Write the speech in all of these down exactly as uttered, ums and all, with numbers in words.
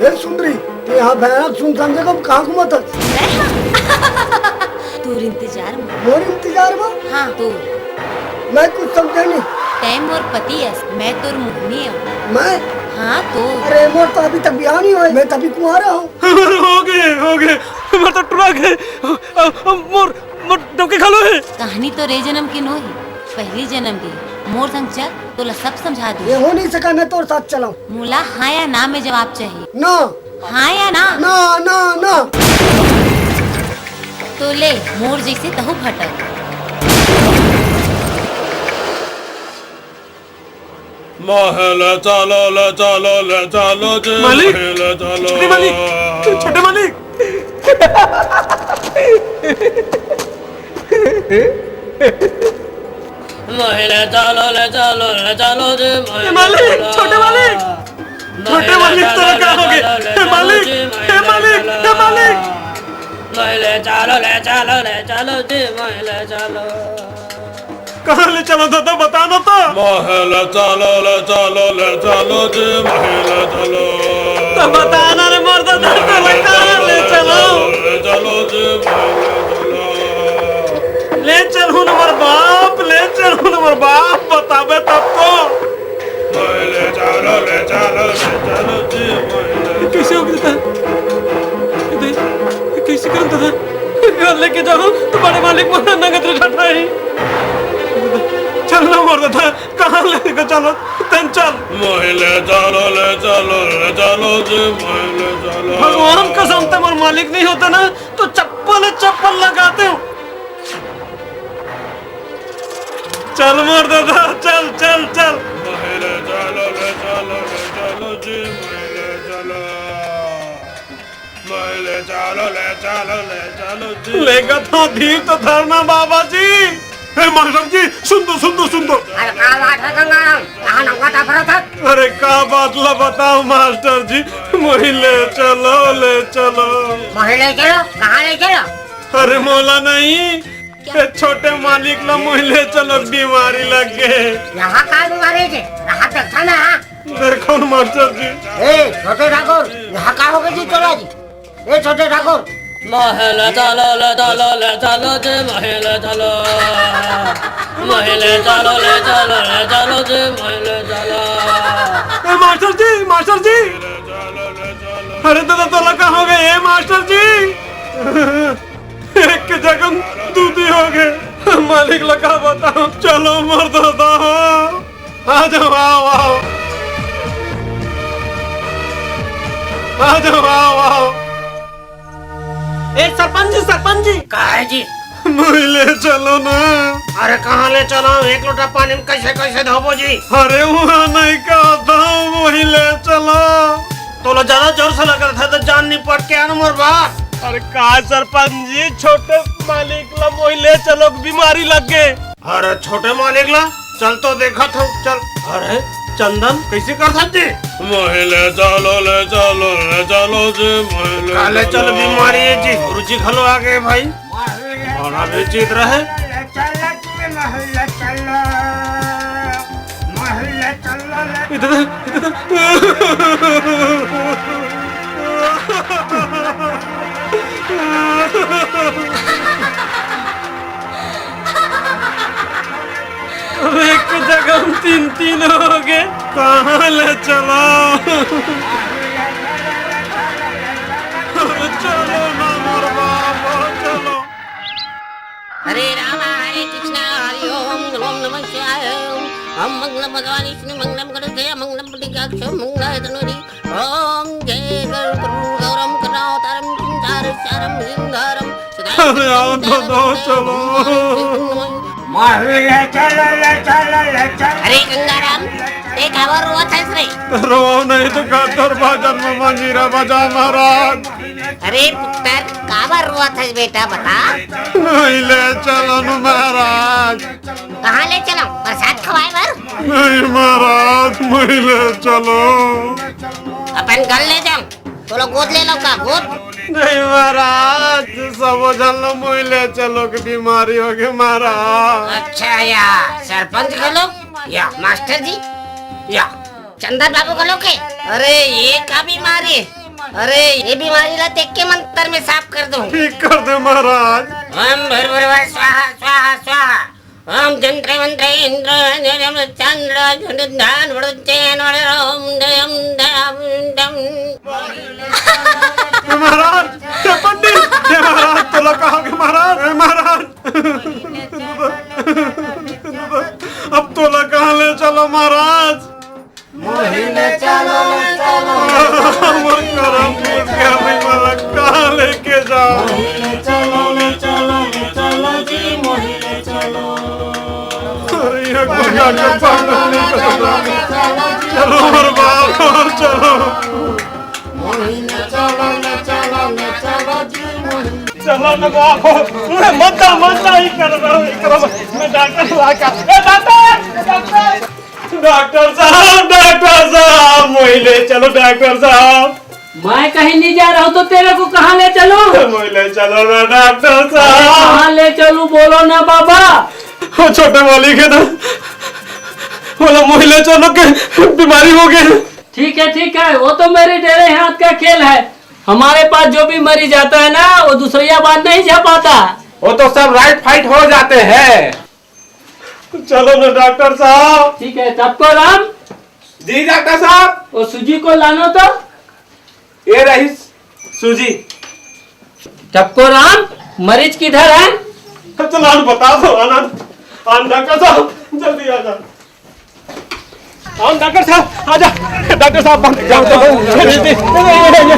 ए सुंदरी, तैं इहाँ भयानक सुनसान जगह म कहाँ घूमत हस? तोर इंतजार म। मोर इंतजार म? हाँ, तोर। मैं कुछ समझे नहीं। तैं मोर पति अस, मैं तोर मोहनी अहूँ। मैं? हाँ, तोर। अरे, मोर तो अभी तक बिहाव नहीं होय, मैं तो अभी कुंवारा हूँ। होगे, होगे, मैं तो टुरा गे। अ, अ, मोर, मोर डौकी घलो हे। कहानी तोर ए जनम के नोहे, पहिली जनम के। मोर संग चल, तोला सब समझा दूँ। ये हो नहीं सका, मैं तोर साथ चलाऊँ। मोला हाँ या ना में जवाब चाहिए। ना। हाँ या ना? ना, ना, ना। तो ले, मोर जैसे तहूँ भटक। मोहे ले चालो, ले चालो, ले चालो जी, मालिक, मोहे ले चालो। छोटे मालिक, छोटे मालिक। मोहे ले चालो, ले चालो, ले चालो जी, मोहे ए मालिक, ले चालो। छोटे मालिक, मोहे छोटे ले मालिक, चालो, तोला का ले होगे? चालो, ले ए चालो मालिक, जी, ए मोहे ले मालिक, चालो। ए मालिक। मोहे ले चालो, ले चालो, ले चालो जी, मोहे ले चालो। कहाँ ले चलो दादा, बता ना तो। मोहे ले चालो, ले चालो, ले चालो जी, मोहे ले चालो। तो बता ना रे मोर दादा, मोहे तोला ले कहाँ चालो, ले ले चलो? चालो, ले चालो जी, मोहे ले चालो। ले चलहूँ न मोर बाप, ले चलहूँ न मोर बाप, बताबे तब तो। मोहे ले चालो, ले चालो, ले चालो जी, मोहे ले ये कैसे हो गया था? ये दे, ये कैसे कर दादा? घर लेके जाओ, तुम्हारे मालिक मोला नगद रे ढठाई। चल ना मोर दादा, कहाँ लेके चलो? तैं चल। मोहे ले चालो, ले चालो, ले चालो जी, मोहे ले चालो। भगवान कसम, तैं मोर मालिक नहीं होता ना, तो चप्पल, चप्पल लगाते हो। चल मोर दादा, चल, चल, चल। मोहे ले चालो, ले चालो, ले चालो जी, मोहे ले चालो। मोहे ले चालो, ले चालो, ले चालो जी। लेगत हो, धीर तो धरना बाबा जी। ए मास्टर जी, सुन तो, सुन तो, सुन तो। अरे का बात है गंगाराम, कहाँ नौका टपरत है? अरे का बात ला बताओ मास्टर जी, मोहे ले चलो, ले चलो। मोहे ले चलो, कहाँ ले चलो? अरे मोला नहीं, ये छोटे मालिक ला मोहे ले चलो, बीमारी लग गे। यहाँ का बीमारी है? रहा देखा ना, हाँ? देखो न मास्टर जी। ए, छोटे ठाकुर, यहाँ का हो गए जी चलो जी? ए, छोटे ठाकुर। मोहे ले चालो, ले चालो, ले चालो जी, मोहे ले चालो। मोहे ले चालो, ले चालो, ले चालो जी, मोहे ले चालो। ए, मास्टर जी, मास्टर जी। अरे दादा, तोला का हो गए, ए, मास्टर जी? एक के जगह दू दी हो गए। मालिक ला का बताओ, चलो मोर दादा हो। आ जाओ, आओ, आओ। आ जाओ, आओ, आओ। ए, सरपंच जी, सरपंच जी। का है जी? मोही ले चलो ना। अरे, कहाँ ले चलो? एक लोटा पानी में कैसे, कैसे धोबो जी? अरे, वहाँ नहीं कहता हूँ, मोही ले चलो। तोला ज्यादा जोर से लगत है तो जान निपट के आना मोर बात। अरे, का सरपंच जी, छोटे मालिक ला मोही ले चलो, बीमारी लग गए। अरे छोटे मालिक ला, चल तो देखत हूँ, चल। अरे चंदन, कैसे कर सकते? मोही ले चलो, ले चलो, ले चलो जी, मोही ले काले चल चलो। बीमारी है जी, गुरुजी घलो आ गए भाई। बड़ा विचित्र है। इधर, इधर। अब एक जगह हम तीन तीन हो गए। कहाँ ले चलो? अरे चलो ना मोर बाबा, चलो। हरे राम हरे कृष्ण हरि ओम नमो नमः शिवाय। ओम मंगलम भगवान विष्णु मंगलम गरुड़ मंगलम पुंडरीकाक्ष मंगलाय तनोरी। ओम जय गुरु गुरु गौरम करुणावतारम चिंतार चारम सिंहारम सदा अरे आओ तो दो, चलो। ले चलो, ले चलो, ले चलो। अरे गंगाराम, ते काबर रोवत हस रे? रोवो नहीं तो कातर बाजार में मंजीरा बजा महाराज। अरे पुत्र, काबर रोवत हस बेटा, बता। नहीं ले चलो न महाराज। कहाँ ले चलो? प्रसाद खवाए बर? नहीं महाराज, नहीं ले चलो। अपन घर ले जाओ। तोला गोद ले लो का, गोद? नहीं महाराज, सबो झन लो मोही ले चलो के बीमारी हो गए महाराज। अच्छा या सरपंच घलो? या मास्टर जी, या चंदन बाबू घलो के। अरे ये का बीमारी? अरे ये बीमारी ला देख के मंत्र में साफ कर दो। ठीक कर दे महाराज। ओम भूर्भुवः स्वाहा स्वाहा स्वाहा। ओम जंत्र मंत्र इंद्र चंद्र ध्यान वरुचैन ओम दम दम दम। महाराज, हे पंडित, हे महाराज, तोला कहा के महाराज, हे महाराज। अब तोला कहाँ ले चलो महाराज? मोहिने चलो, ले चलो, मोर करम फूट गया, भाई मोला कहाँ लेके जाओ? मोहिने चलो, ले चलो, ले चलो जी, मोहिने चलो। अरे, ये कोई डॉक्टर साहब नहीं करता। चलो, मोर बाप, चलो। मोहिने चलो, ले चलो, ले चलो जी, मोहिने। चलो ना बाप, मत, मत ही कर रहा हूँ, कर रहा हूँ। मैं डॉक्टर ला का, ए, डॉक्टर, डॉक्टर। डॉक्टर साहब, डॉक्टर साहब, मोही ले चलो डॉक्टर साहब। मैं कहीं नहीं जा रहा हूँ तो तेरे को कहाँ ले चलूँ? मोही ले चलो ना डॉक्टर साहब। कहाँ ले चलूँ बोलो ना बाबा। वो छोटे मालिक है ना, बोला मोही ले चलो के बीमारी हो गई। ठीक है, ठीक है, वो तो मेरे डेरे हाथ का खेल है। हमारे पास जो भी मरीज आता है ना, वो दूसरिया बार नहीं जा पाता। वो तो सब राइट फाइट हो जाते हैं। चलो ना डॉक्टर साहब। ठीक है, टपको राम। जी डॉक्टर साहब। वो सूजी को लानो तो। ये रही सूजी। टपको राम, मरीज किधर है? चलो, हम बता दो, आनंद। आनंद डॉक्टर साहब, जल्दी आ जाओ। आनंद डॉक्टर साहब, आ जा। डॉक्टर साहब, बंद कर दो। ये, ये, ये, ये, ये, ये,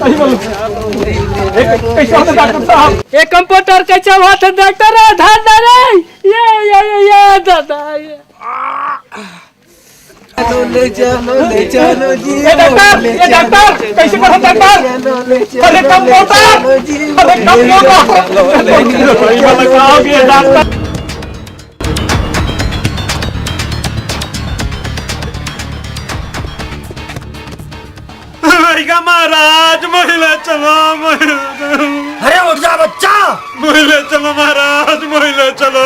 ये, ये, कैसे हो डॉक्टर साहब? ये कंपाउंडर कैसे हुआ था डॉक्टर? धर, धर, ये, ये, ये, ये, दादा, ये। ले चलो, ले चलो जी, ए डॉक्टर, ले ए डॉक्टर, चलो, कैसे करो डॉक्टर? ले चलो, ले चलो, अरे कम ले होता, चलो जी, अरे कम ले होता। चलो, ले चलो, भाई, वाला काम ये डॉक्टर। भैया महाराज, मोही ले चलो, मोही ले चलो। अरे उठ जा बच्चा। मोही ले चलो महाराज, मोही ले चलो।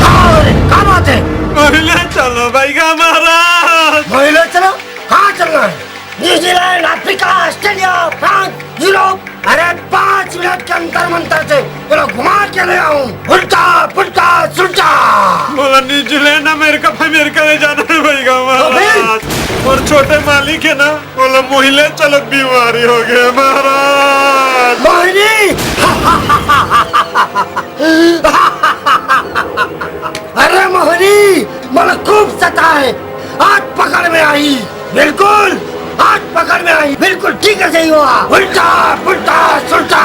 हाँ, अरे, का बात है? मोही ले चलो भैया महाराज। मोही ले चलो? कहाँ चलना है? New Zealand, Africa, Australia, France, Europe. अरे पाँच मिनट के अंतर मंतर से बोलो, घुमा के ले आऊं। उल्टा पुल्टा सुल्टा। बोला न्यूजीलैंड, अमेरिका, अमेरिका ले जाना है भैया महाराज। और छोटे मालिक है ना, बोला मोही ले चलो, बीमारी हो गए महाराज। मोहिनी। अरे मोहिनी, मला खूब सताए, आज पकड़ में आई। बिल्कुल, आज पकड़ में आई। बिल्कुल ठीक है, सही हुआ। उल्टा पुल्टा सुल्टा।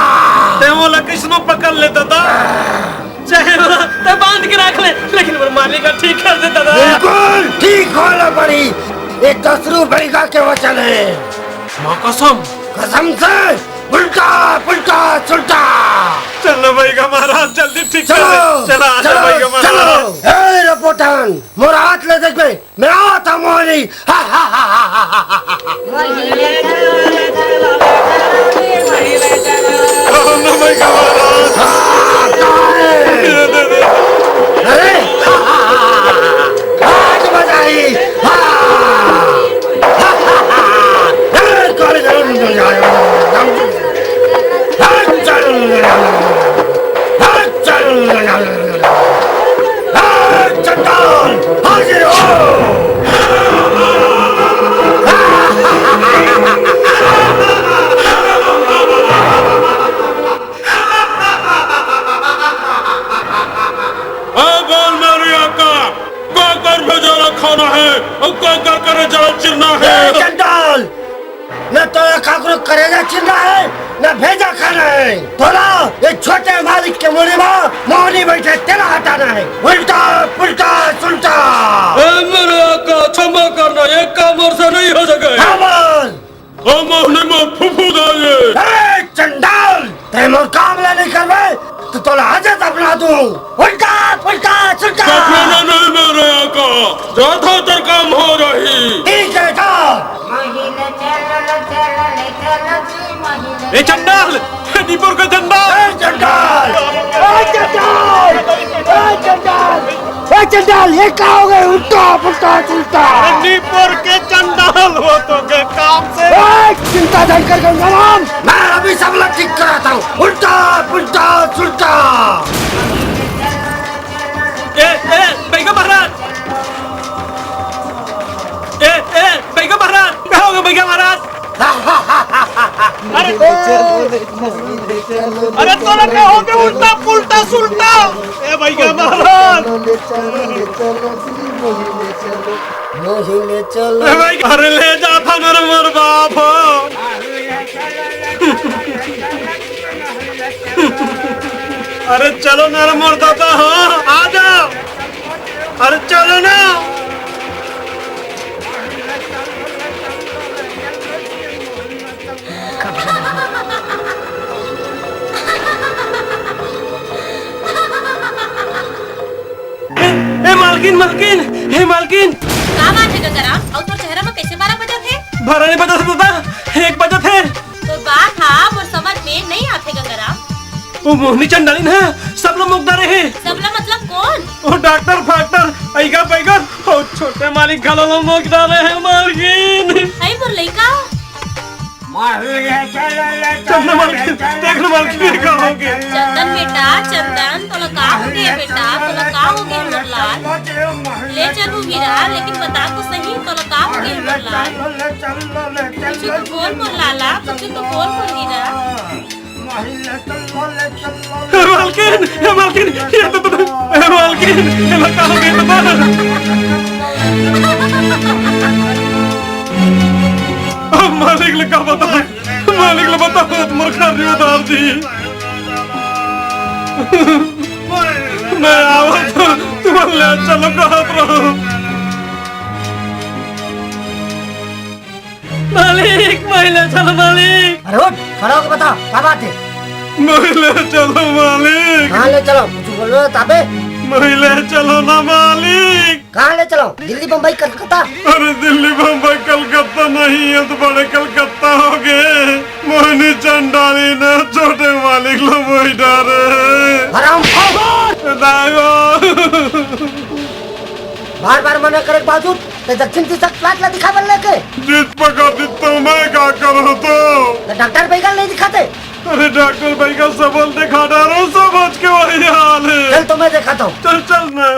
ते मोला किसनो पकड़ लेता था? चाहे वो ते बांध के रख ले, लेकिन वो मालिक का ठीक कर देता था। बिल्कुल ठीक होना पड़ी। ये दस रुपए का के वचन है। माँ कसम। कसम से। उल्टा पुल्टा सुल्टा। चलो भाई का महाराज, जल्दी ठीक कर दे। चलो, चला, चलो, भाई का महाराज। चलो। ए रपोटन, मोर हाथ ले देख बे, मेरा हाथ है मोहनी। हा, हा, हा। अरे, हा, हा, हा, हा। आज मजा आई। हा। चंडाल, हाजिर हो। ए, बोल मेरे आका, काकर में जरा खाना है और काकर करे जरा चिरना है। ए, चंडाल, न तोला काकरो करेजा चिरना है, न भेजा खाना है। तोला ये छोटे मालिक के मुड़ी में मोहनी बैठे तेला हटाना है। उल्टा पुल्टा सुल्टा। ए, मेरे आका, क्षमा करना, ये काम और से नहीं हो सके। हाँ, बोल। ओ मोहनी में फुफू दाए। ए, चंडाल, ते मोर काम ला नहीं करबे, तो तोला आज दफना दूं। उल्टा पुल्टा सुल्टा। दफनाना नहीं मेरे आका, जा तो तेरा काम हो रही। ठीक है, जा। ए चंडाल, ए दीपर का चंडाल। ए चंडाल, ए चंडाल, ए चंडाल, ए चंडाल, ये का हो गए? उल्टा पुल्टा चुल्टा। अरे नीपोर के चंडाल हो तो के काम से। ए, चिंता नहीं कर गंगाराम, मैं अभी सब लोग ठीक कराता हूँ। उल्टा पुल्टा चुल्टा। ए, ए, बैगा महाराज। ए, ए, बैगा महाराज। का हो गए बैगा महाराज? अरे, अरे तोरा का हो गया उल्टा पुल्टा सुल्टा? ए भैया महाराज। ए भाई, घर ले जा था मेरे मोर बाप हो। अरे चलो मेरे मोर दादा हो, आ जाओ। अरे चलो ना। ए, ए, मालकिन, मालकिन, हे मालकिन। का बात हे गंगाराम? अउ तोर चेहरा म कइसे बारह बजत हे? बारह नहीं बजत हे दादा, एक बजत हे। तोर बात हा मोर समझ में नहीं आथे गंगाराम। वो मोहनी चंडालिन हे, सब ला मोक डारे हे। सब ला मतलब कोन? वो डॉक्टर फाक्टर, अइगा पैगा, वो छोटे मालिक घलो ला मोक डारे हे मालकिन। अई मोर लइका। चंदन मालकिन, देख लो मालकिन, ये का हो गया? चंदन बेटा, चंदन, तोला का हो गया बेटा? तोला का हो गया हमर लाल? ले चलहूँ हीरा, लेकिन बता तो सही, तोला का हो गया हमर लाल? कुछ तो बोल मोर लाला, कुछ तो बोल मोर हीरा। हे मालकिन, हे मालकिन, ये तो, तो, हे मालकिन, ये ला का हो गया तो? अब मालिक ला का बताओ, मालिक ला बताओ, मोर घर नहीं उधार दी। मैं आवत हूँ, तुमन ले चलो, कहत रहो। मालिक, मोला ले चलो मालिक। अरे उठ, खड़ा होके बता, का बात हे? मोला ले चलो मालिक। कहाँ ले चलो? कुछ बोलो ताबे। मोला ले चलो ना मालिक। कहाँ ले चलो? दिल्ली, बम्बई, कलकत्ता? अरे दिल्ली, बम्बई, कलकत्ता नहीं, ये तो बड़े कलकत्ता हो गए। मोहनी चंडाली ने छोटे मालिक ला मोही डारे। हराम। दागो। बार बार मना करे के बावजूद ते दक्षिण दिशा प्लाट ला दिखावन लेके। जिस प्रकार से तो मैं का करो तो। तो डॉक्टर बैगल नहीं दिखाते? अरे डॉक्टर बैगल सबल दिखा डारो, सब आज के वही हाल है। चल तो मैं दिखाता हूँ। चल, चल ना।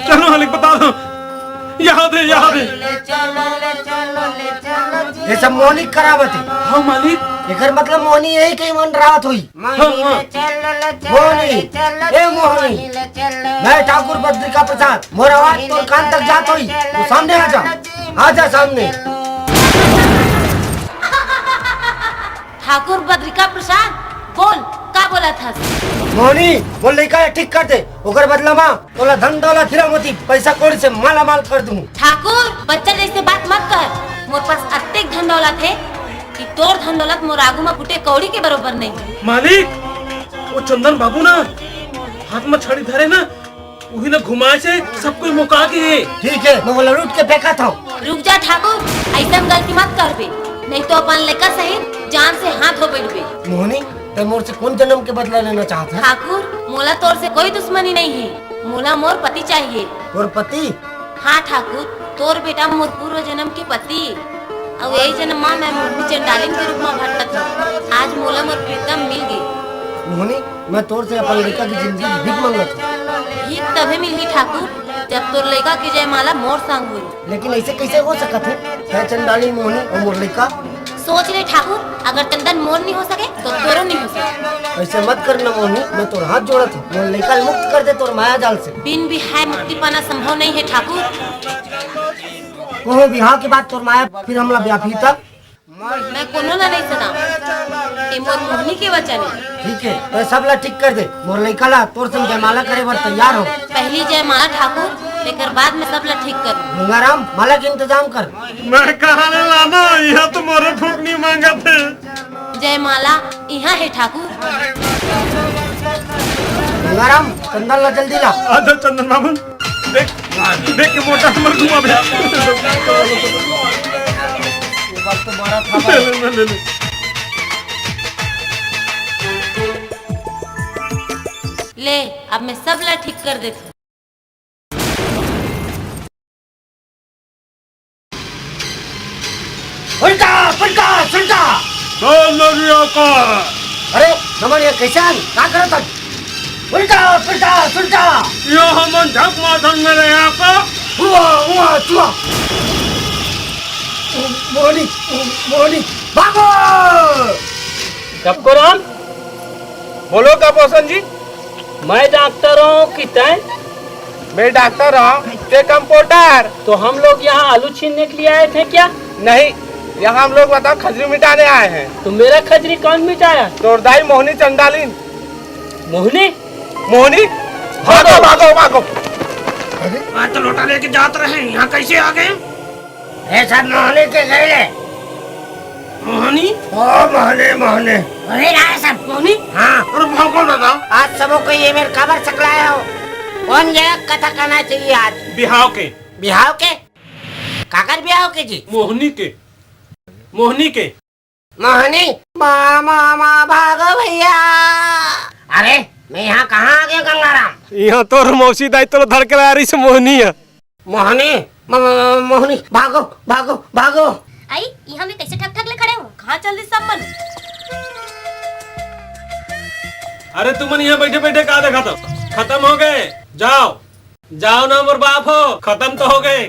चलो मालिक, बता दो। यहाँ दे, यहाँ दे। ये सब मोहनी करावत हे। हाँ मालिक। एकर मतलब मोहनी यही कहीं मन रावत होई। हाँ, हाँ। मोहनी, ए मोहनी, मैं ठाकुर बद्रिका प्रसाद, मोर आवाज तोर कान तक जात होई, तू सामने आ जा, आ जा सामने। ठाकुर बद्रिका प्रसाद, बोल, का बोलत हस? मोहनी, मोर लइका ला ठीक कर दे, ओकर बदला मा तोला धन दौलत हीरा मोती पैसा कौड़ी से माला माल कर दूँ। ठाकुर, बच्चा जैसे बात मत कर। मोर पास अतेक धन दौलत हे कि तोर धन दौलत मोर आगू मा फूटे कौड़ी के बरोबर नहीं। मालिक, वो चंदन बाबू ना हाथ मा छड़ी धरे ना, उही ना घुमाए से सब कोई मुका के हे। ठीक है, मैं बोला लूट के फेंका था। रुक जा ठाकुर, ऐसन गलती मत करबे, नहीं तो अपन लेकर सही जान से हाथ हो बैठबे। मोहनी, तै मोर से कौन जन्म के बदला लेना चाहत है? ठाकुर, मोला तोर से कोई दुश्मनी नहीं है, मोला मोर पति चाहिए। तोर पति? हाँ ठाकुर, तोर बेटा मोर पूर्व जन्म के पति, अउ यही जन्म मा मैं मोहनी चंडालिन के रूप मा भटकत हूँ। आज मोला मोर प्रीतम मिल गई। मोहनी, मैं तोर से अपन लड़का की जिंदली भीख मांगत हूँ। भीख तभे मिलही ठाकुर, जब तोर लड़का के जयमाला मोर संग होई। लेकिन ऐसे कैसे हो सकत है? तै चंडाली मोहनी और मोर लड़का। सोच ले ठाकुर, अगर चंदन मोर नहीं हो सके तो तोरो नहीं हो सके। ऐसे मत करना मोहनी, मैं तोर हाथ जोड़त हूँ, मोर लड़का ल मुक्त कर दे तोर माया जाल से। बिन बिहाय मुक्ति पाना संभव नहीं है ठाकुर। कहो बिहाव के बाद तोर माया फिर हमला व्यापी तब। मैं कोनो ला नहीं सदाऊं, ये मोर मोहनी के वचन है। ठीक है, तो सब ला ठीक कर दे। मोर लइका ला तोर संग जयमाला करे बर तैयार हो। पहली जयमाला ठाकुर, तेकर बाद में सब ला ठीक कर। गंगाराम, माला के इंतजाम कर। मैं कहाँ ले लाना? यहाँ तो मोरे फूकनी मांगत है। जयमाला यहाँ है ठाकुर। गंगाराम, चंदन ला जल्दी ला। आजा चंदन बाबू। देख, देख के मोटा हमर घुमा भैया। ये बात तो बड़ा था। ले ले, ले ले। ए, अब मैं सब ला ठीक कर देथों। उल्टा, उल्टा, सुल्टा। अरे, नमन, ये कैसे आ गए? का करत हन? उल्टा, उल्टा, सुल्टा। ये हमन झक माथन में रहे आका। हुआ, हुआ, चुआ। मोहनी, मोहनी, भागो। सबको राम। बोलो कापोसन जी। मैं डॉक्टर हूँ कि तैं? मैं डॉक्टर हूँ, ते कंपाउंडर। तो हम लोग यहाँ आलू छीलने के लिए आए थे क्या? नहीं, यहाँ हम लोग बताओ खजरी मिटाने आए हैं। तो मेरा खजरी कौन मिटाया? तोर दाई मोहनी चंडालिन। मोहनी? मोहनी? भागो, भागो, भागो। आज तो लोटा लेके जात रहे, यहाँ कैसे आ गए? ये सब मोहनी के गए। मोहनी? ओ मोहनी, मोहनी। अरे ना सब मोहनी? हाँ। अरे भागो दादा। आज सबो को ये मेर काबर सकलाए हो? कौन जगह कथा कहना चाहिए आज? बिहाव के। बिहाव के? काकर बिहाव के जी? मोहनी के। मोहनी के। मोहनी, मा, मा, मा, भागो भैया। अरे, मैं यहाँ कहाँ आ गया गंगाराम? यहाँ तोर मौसी दाई तोला धर के लाय रहिस मोहनी ह। मोहनी, म, म, मोहनी, भागो, भागो, भागो। आई, यहाँ मैं कैसे ठक ठक ले खड़े हूँ? कहाँ चल दिस सब मन? अरे तुमन यहाँ बैठे बैठे का देखत हो? खतम हो गए, जाओ। जाओ ना मोर बाप हो, खतम तो हो गए।